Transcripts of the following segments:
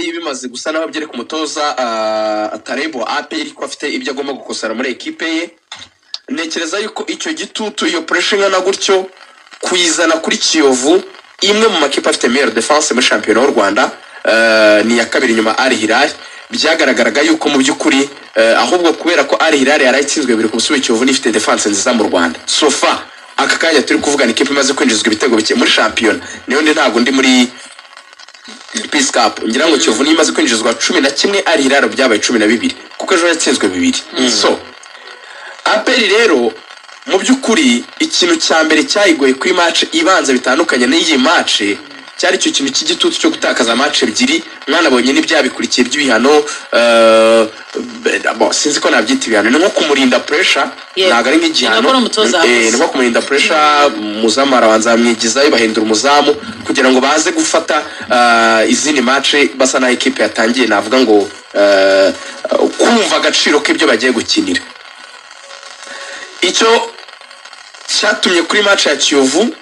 Hilal bimaze gusa naho byereka umutoza Taleb wa APR ko afite ibyo agomba gukosora muri ekipe ye. Ntekereza yuko icyo gitutu, iyo pressure ingana gutyo, kuyizana kuri Kiyovu, imwe mu makipe afite meilleure défense muri shampiyona y'u Rwanda, ni iya kabiri nyuma Al Hilal, byagaragaraga yuko mu by'ukuri ahubwo kubera ko Al Hilal yarayitsinzwe 2-0, Kiyovu nifite défense nziza mu Rwanda so far. Aka kanya turi kuvugana, ikipe imaze kwinjizwa ibitego bike muri shampiyona niyo ndi, ntabwo ndi muri Peace Cup. Ngira ngo Kiyovu niyo imaze kwinjizwa 11, Al Hilal byabaye 12 kuko ejo yatsinzwe bibiri. So APR rero mu by'ukuri ikintu cya mbere cyayigoye kuri match ibanza bitandukanye n'iyi match cyari icyo kintu cy'igitutu cyo gutakaza match ebyiri. Mwanabonye n'ibyabikurikiye by'ibihano, bon, sinzi ko nabyita ibihano, ni nko kumurinda pressure. Ntabwo ari nk'igihano. Ni nako n'umutoza yakoze. Ni nko kumurinda pressure. Umuzamu arabanza bamwigizayo, bahindura umuzamu kugira ngo baze gufata izindi match basa n'aho ikipe yatangiye, navuga ngo kumva agaciro k'ibyo bagiye gukinira. Icyo cyatumye kuri match ya Kiyovu,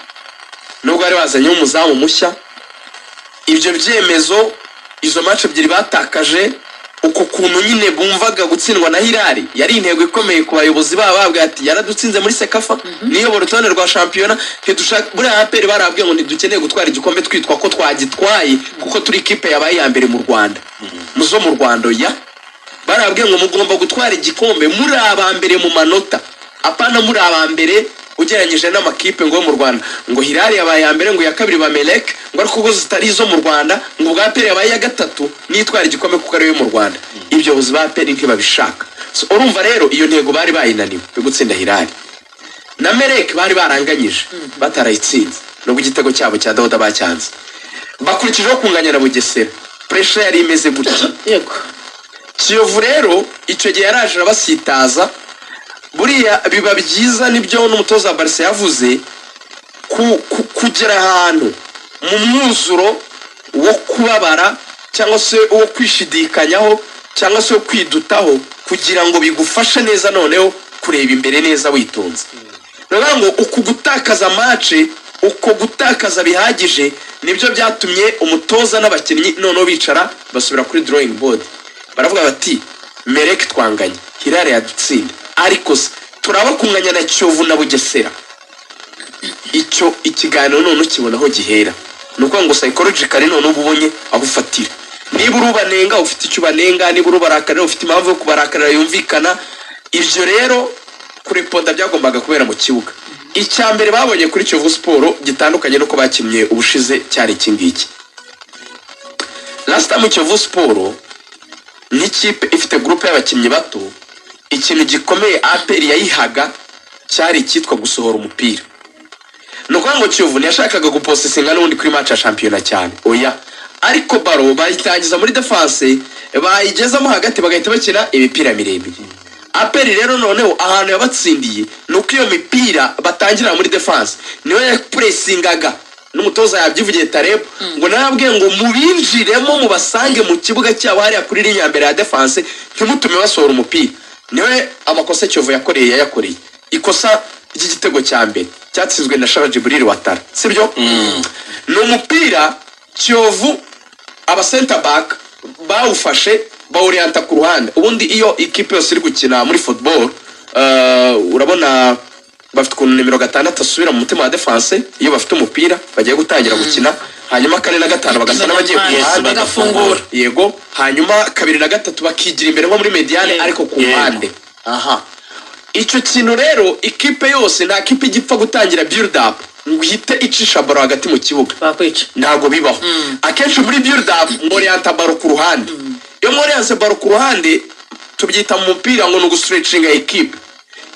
nubwo bari bazanye umuzamu mushya, ibyo byemezo, izo match ebyiri batakaje, uko kuntu nyine bumvaga gutsindwa na Hilal yari intego ikomeye ku bayobozi babo, bababwira ati yaradutsinze muri CECAFA, niyobora urutonde rwa shampiyona, ntidushaka. Buriya APR barabwiye ngo ntidukeneye gutwara igikombe twitwa ko twagitwaye kuko turi ikipe yabaye iya mbere mu Rwanda, muzo mu Rwanda. Ya barabwiye ngo mugomba gutwara igikombe muri aba mbere mu manota, apana muri aba mbere ugereranyije n'amakipe ngo yo mu Rwanda, ngo Hilal yabaye iya mbere, ngo iya kabiri ba Merrikh, ngo ariko ubwo zitari izo mu Rwanda, ngo ubwa APR yabaye iya gatatu nitwara igikombe kuko ariyo mu Rwanda. Ibyo buzi ba APR ntibabishaka. So, urumva rero iyo ntego bari bayinaniwe yo gutsinda Hilal na Merrikh, bari baranganyije batarayitsinze, nubwo igitego cyabo cya Dawuda bacyanze. Bakurikijeho kunganya na Bugesera. Pressure yari imeze gutya. Kiyovu rero icyo gihe yaraje arabasitaza. Buriya biba byiza, nibyo n'umutoza wa Barca yavuze, kugera ahantu mu mwuzuro wo kubabara cyangwa se wo kwishidikanyaho cyangwa se wo kwidutaho, kugira ngo bigufashe neza noneho kureba imbere neza witonze. Ni ukuvuga ngo uku gutakaza match, uko gutakaza bihagije, nibyo byatumye umutoza n'abakinnyi noneho bicara, basubira kuri drawing board, baravuga bati Merrikh twanganye, Hilal yadutsinda, ariko se turaba kunganya na Kiyovu na Bugesera? Icyo ikiganiro none ukibona aho gihera, ni ukuvuga ngo psychologically none uba ubonye aho ufatira. Niba uri ubanenga ufite icyo ubanenga, niba uri ubarakarira ufite impamvu yo kubarakarira yumvikana. Ibyo rero kureponda byagombaga kubera mu kibuga. Icya mbere babonye kuri Kiyovu Sport gitandukanye n'uko bakinnye ubushize cyari iki ngiki: last time Kiyovu Sport nk'ikipe ifite groupe y'abakinnyi bato, ikintu gikomeye APR yayihaga cyari icyitwa gusohora umupira. Ni ukuvuga ngo Kiyovu ntiyashakaga guposesinga n'ubundi kuri match ya shampiyona cyane, oya, ariko ballon bayitangiza muri défense, bayigezamo hagati bagahita bakina imipira miremire. APR rero noneho ahantu yabatsindiye ni uko iyo mipira batangira muri défense niyo yapuresingaga. N'umutoza yabyivugiye, Taleb, ngo narabwiye ngo mubinjiremo, mubasange mu kibuga cyabo hariya kuri ligne ya mbere ya défense, ntimutume basohora umupira. Niwe amakosa Kiyovu yakoreye, yayakoreye ikosa ry'igitego cya mbere cyatsinzwe na Shara Djibril Ouattara, sibyo? Ni umupira Kiyovu aba center back bawufashe bawuriyanta ku ruhande. Ubundi iyo ikipe yose iri gukina muri football, urabona bafite ukuntu nimero 6 asubira mu mutima wa défense iyo bafite umupira bagiye gutangira gukina, hanyuma kane na gatanu bagasa n'abagiye ku ruhande. Bagafungura. Yego, hanyuma kabiri na gatatu bakigira imbere nko muri médiane, ariko ku mpande aha. Icyo kintu rero ikipe yose, nta kipe igipfa gutangira build up ngo ihite icisha ballon hagati mu kibuga. Bakwica. Ntabwo bibaho. Akenshi muri build up mworiyanta ballon ku ruhande. Iyo mworiyanse ballon ku ruhande, tubyita mu mupira ngo ni ugustretchinga ekipe.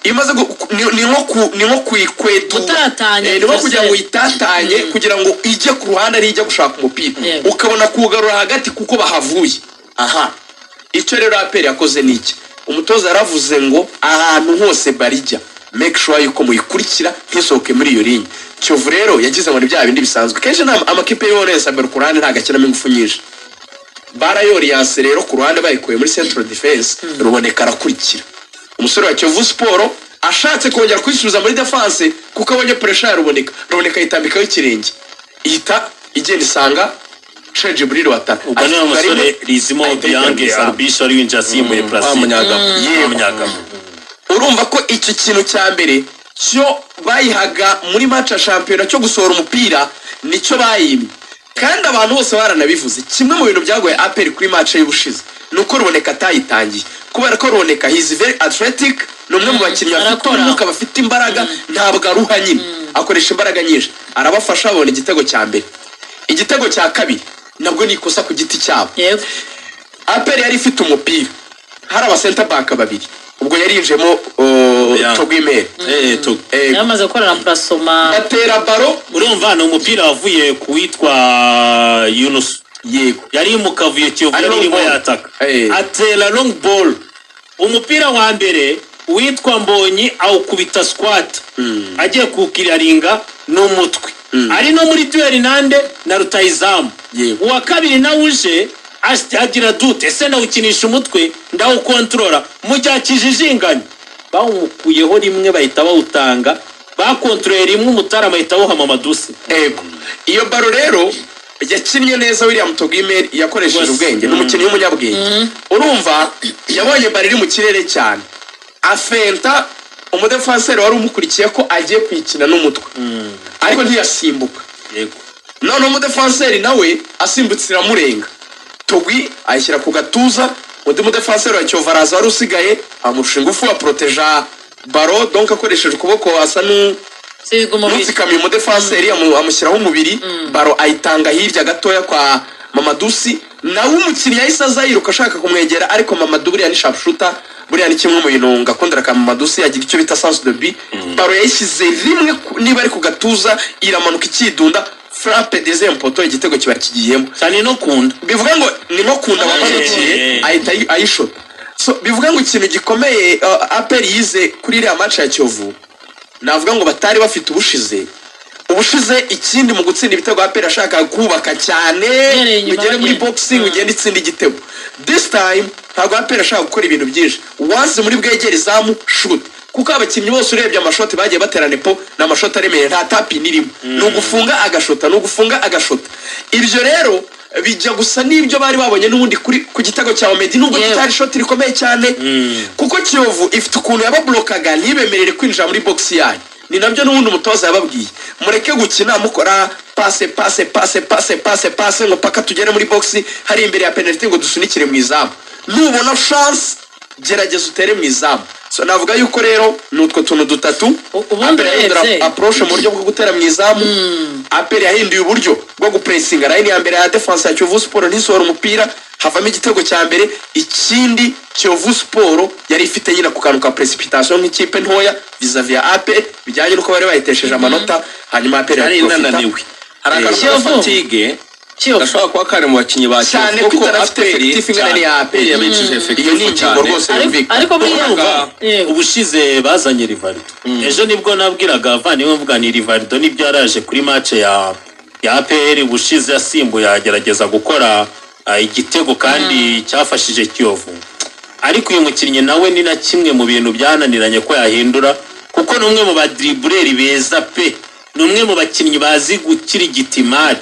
Iyo imaze ni nko kuyikwedura. Gutatanya. Ni nko kugira ngo uyitatanye, kugira ngo ijye ku ruhande ariyo ijya gushaka umupira, ukabona kuwugarura hagati kuko bahavuye aha. Icyo rero APR yakoze ni iki? Umutoza yaravuze ngo ahantu hose barijya, make sure yuko muyikurikira ntisohoke muri iyo ligne. Kiyovu rero yagize ngo ni bya bindi bisanzwe kenshi, nta amakipe yorohereza mbere ku ruhande, ntabwo akinamo ingufu nyinshi. Barayoriyanse rero ku ruhande, bayikuye muri central defense, Ruboneka arakurikira. Umusore wa Kiyovu Sport ashatse kongera kwisubiza muri defense kuko abonye pressure ya Ruboneka, Ruboneka yitambikaho ikirenge, ihita igenda isanga Cheick Djibril Ouattara. Ubwo niwe Ayifunga rimwe, musore Rizimo ahita ayitera mu Biange izamu. Arubisha wari winjiye asimbuye Wa Placide. Munyagabo. Yego. Munyagabo. Urumva ko icyo kintu cya mbere cyo bayihaga muri match ya shampiyona cyo gusohora umupira nicyo bayimye, kandi abantu bose baranabivuze. Kimwe mu bintu byagoye APR kuri match y'ubushize ni uko Ruboneka atayitangiye, kubera ko Ruboneka, he is very athletic, ni umwe mu bakinnyi bafite Arakora. umwuka, bafite imbaraga, ntabwo aruha nyine, akoresha imbaraga nyinshi, arabafasha babona igitego cya mbere. Igitego cya kabiri nabwo ni ikosa ku giti cyabo. APR yari ifite umupira, hari aba center back babiri, ubwo yari yinjiyemo Togui Mel. Yamaze gukora remplacement. Batera ballon. Urumva ni umupira wavuye ku witwa Yunus. Yari mu kavuyo, Kiyovu Ari yari long irimo ball. yataka. Atera long ball, umupira wa mbere uwitwa Mbonyi awukubita squat, agiye kuwukiriyaringa n'umutwe, ari no muri duel nande na rutayizamu. Uwa kabiri nawe uje agira dute: ese ndawukinisha umutwe, ndawukontorora? Mu gihe akijijinganya bawumukuyeho rimwe, bahita bawutanga, bakontororeye rimwe, umutarama ahita awuha Mamadou Sy. Ego, iyo ballon rero yakinnye neza William Togui Mel, yakoresheje Rwose. ubwenge, ni umukinnyi w'umunyabwenge. Urumva yabonye ballon iri mu kirere cyane, afenta umudefanseri wari umukurikiye ko agiye kuyikina n'umutwe, ariko ntiyasimbuka. Noneho umudefanseri nawe asimbutse iramurenga, Togui ayishyira ku gatuza. Undi mudefanseri wa Kiyovu araza wari usigaye, amurusha ingufu, aporoteja ballon, donc akoresheje ukuboko asa Siga umubiri. n'utsikamiye umudefanseri, amushyiraho umubiri, ballon ayitanga hirya gatoya kwa Mamadou Sy. Nawe umukinnyi yahise aza yiruka ashaka kumwegera, ariko Mamadou buriya ni sharpshooter, buriya ni kimwe mu bintu ngakundira ka Mamadou Sy, yagira icyo bita sens de but. Ballon yayishyize rimwe niba ari ku gatuza, iramanuka ikidunda, frappe deuxième poteau, igitego kiba kigiyemo. Cyane no kunda. Bivuga ngo ni nko kunda wamanukiye, ahita ayishota. So bivuga ngo ikintu gikomeye APR yize kuri iriya match ya Kiyovu, navuga ngo batari bafite ubushize. Ubushize ikindi mu gutsinda ibitego, APR ashaka kubaka cyane, Uhereye inyuma ugere muri bagenda. boxing, ugende itsinda igitego. This time ntabwo APR ashaka gukora ibintu byinshi, once muri bwegere izamu, shoot, kuko abakinnyi bose urebye amashoti bagiye batera nepo ni amashoti aremereye, nta tap-in irimo, ni ugufunga agashota, ni ugufunga agashota. Ibyo rero bijya gusa n'ibyo bari babonye n'ubundi kuri ku gitego cya Omedi, nubwo kitari shoti rikomeye cyane, kuko Kiyovu ifite ukuntu yababurokaga ntibemerere kwinjira muri box yayo. Ni nabyo n'ubundi umutoza yababwiye: mureke gukina mukora passe, passe, passe, passe, passe, passe, ngo paka tugere muri box hari imbere ya penalty ngo dusunikire mu izamu. Nubona chance, gerageza utere mu izamu. So navuga yuko rero ni utwo tuntu dutatu. Ubundi APR yahindura urebye approche mu buryo bwo gutera mu izamu, APR yahinduye uburyo bwo gupressinga line ya mbere ya defense ya Kiyovu Sport ntisohora umupira, havamo igitego cya mbere. Ikindi, Kiyovu Sport yari ifite nyine ku kantu ka precipitation nk'ikipe ntoya vis-a-vis ya APR, bijyanye n'uko bari bayitesheje amanota, hanyuma APR Yari yaprofita. inananiwe, hari akantu ka Kiyovu. fatigue Kiyovu. gashobora kuba kari mu bakinnyi ba Cyane Kiyovu, ko kuko itanafite APR effectif ingana n'iya APR. Yabicishije effectif Iyo ni ingingo cyane. rwose Ariko yumvikana. ariko buriya Urumva, ubushize bazanye Rivaldo. Ejo nibwo nabwiraga abavandimwe, mvuga ni Rivaldo nibyo yaraje kuri match ya APR ubushize asimbuye, agerageza gukora igitego kandi cyafashije Kiyovu. Ariko uyu mukinnyi nawe ni na kimwe mu bintu byananiranye ko yahindura, kuko ni umwe mu badribbler beza pe, ni umwe mu bakinnyi bazi gukirigita imari,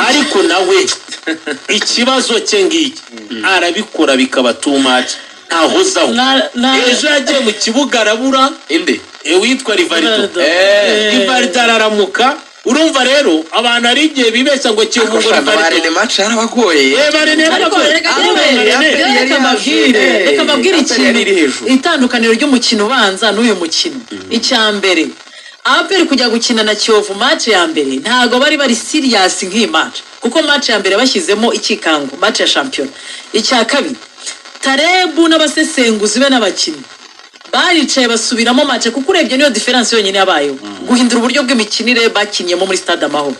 ariko nawe ikibazo cye ngiki, arabikora bikaba too much, ntahozaho. Ejo yagiye mu kibuga arabura. Inde? Witwa Rivaldo. Rivaldo. Rivaldo araramuka. Urumva rero abantu hari igihe bibeshya ngo Kiyovu ngo Ariko Rivaldo. Rene match yarabagoye. Reba Rene Ariko yarabagoye. reka Urumva yewe, Rene yari reka yaje, mbabwire, reka mbabwire APR yari iri ikintu, hejuru. itandukaniro ry'umukino ubanza n'uyu mukino. Icya mbere, APR kujya gukina na Kiyovu match ya mbere ntabwo bari bari serious nk'iyi match, kuko match ya mbere bashyizemo ikikango, match ya shampiyona. Icya kabiri, Tarebu n'abasesenguzi be n'abakinnyi baricaye basubiramo match, kuko urebye niyo différence yonyine yabayeho, guhindura uburyo bw'imikinire bakinnyemo muri Stade Amahoro.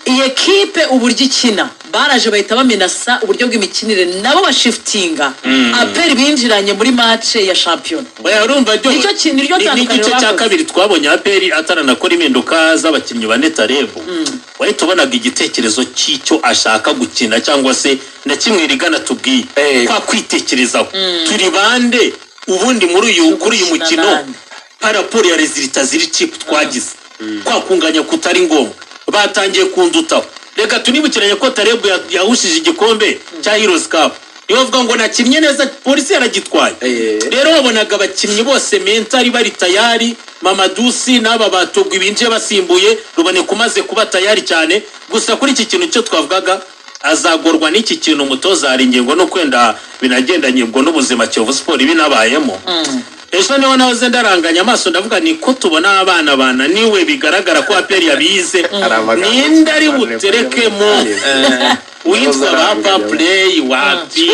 Iyi ekipe uburyo ikina, baraje bahita bamenasa uburyo bw'imikinire, nabo bashifitinga APR binjiranye muri match ya shampiyona. Oya, urumva ryo Nicyo niryo tandukaniro n'igice cya bakoze. kabiri twabonye APR ataranakora impinduka z'abakinnyi bane. Tarebu wahita ubonaga igitekerezo cy'icyo ashaka gukina, cyangwa se na kimwe rigana tubwiye kwa kwitekerezaho: turi bande ubundi muri uyu kuri uyu Gukina mukino nande? Par rapport ya résultats ziri cheap twagize, kwa kunganya kutari ngombwa, batangiye kundutaho. Reka tunibukiranye ko Tarebu yahushije igikombe cya Heroes Cup, niyo bavuga ngo nakinnye neza, Polisi yaragitwaye. Rero wabonaga abakinnyi bose mentally bari tayari. Mamadusi n'aba batugwi binjiye basimbuye Ruboneka umaze kuba tayari cyane. Gusa kuri iki kintu cyo twavugaga, azagorwa n'iki kintu umutoza hari ingingo no kwenda binagendanye ubwo n'ubuzima Kiyovu Sport binabayemo. Ejo niho nahoze ndaranganya amaso, ndavuga ni ko tubona abana bananiwe, bigaragara ko APR yabize. Hari amagambo Ninde ari buterekemo witwa ba Paplay? Wapi,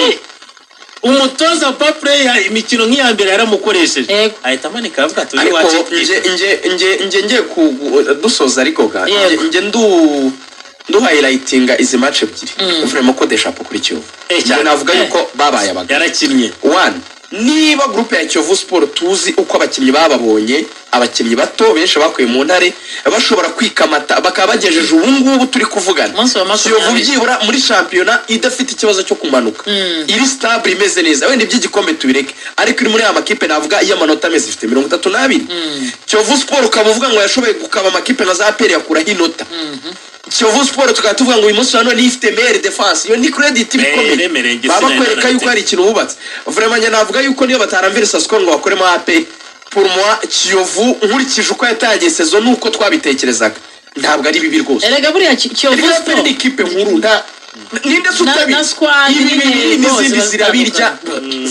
umutoza Paplay imikino nk'iya mbere yaramukoresheje, Yego. ahita amanika avuga ati uyu Ariko wacu. nge ngiye ku dusoza, ariko ga Yego. nge ndu highlightinga izi match ebyiri, vraiment ko de chapeau kuri Kiyovu. Eh, Nge cyane. navuga yuko babaye abagabo. Yarakinnye. One, niba groupe ya Kiyovu Sport tuzi uko abakinnyi bababonye, abakinnyi bato benshi bakuye mu Ntare bashobora kwikamata bakaba bagejeje ubu ngubu turi kuvugana, Umunsi wa Kiyovu 20. byibura muri shampiyona idafite ikibazo cyo kumanuka, iri stable, imeze neza, wenda iby'igikombe tubireke, ariko iri muri aya makipe navuga y'amanota ameze, ifite 32. Kiyovu Sport ukaba uvuga ngo yashoboye gukaba amakipe nka za APR yakuraho inota. Kiyovu Sport tukaba tuvuga ngo uyu munsi wa none ifite meilleure défense, iyo ni credit iba ikomeye. Remereye, Baba sinari bakwereka yuko nanabitekereje. hari ikintu wubatse. Vraiment njye navuga yuko niyo bataramvirisa score ngo bakoremo APR, pour moi Kiyovu nkurikije uko yatangiye saison nuko twabitekerezaga, ntabwo ari bibi rwose. Erega buriya Kiyovu Erega APR Sport ni ikipe nkuru, nta ninde se utabizi? Na squad Ibi nyine bibiri rwose n'izindi zirabirya,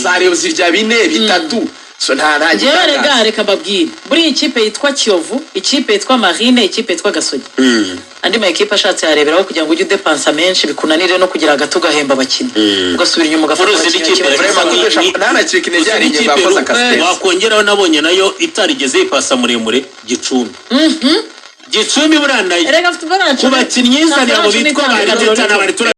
zareba zirya bine bitatu, so nta Njyewe rega gitangaza. reka mbabwire, buriya ikipe yitwa Kiyovu, ikipe yitwa Marine, ikipe yitwa Gasogi, andi ma ekipe ashatse yareberaho kugira ngo ujye udepansa menshi bikunanire no kugira hagati ugahemba abakinnyi, ugasubira inyuma ugafata Uruzi abakinnyi n'ikipe bakiri bato. Vraiment kudesha ntanacika intege, hari ingingo yakoze akasitesi. Wakongeraho nabonye nayo itarigeze yipasa muremure, Gicumbi. Gicumbi buriya nayo Erega afite ku bakinnyi yizaniye abo bitwa ba Riteta na Baritura.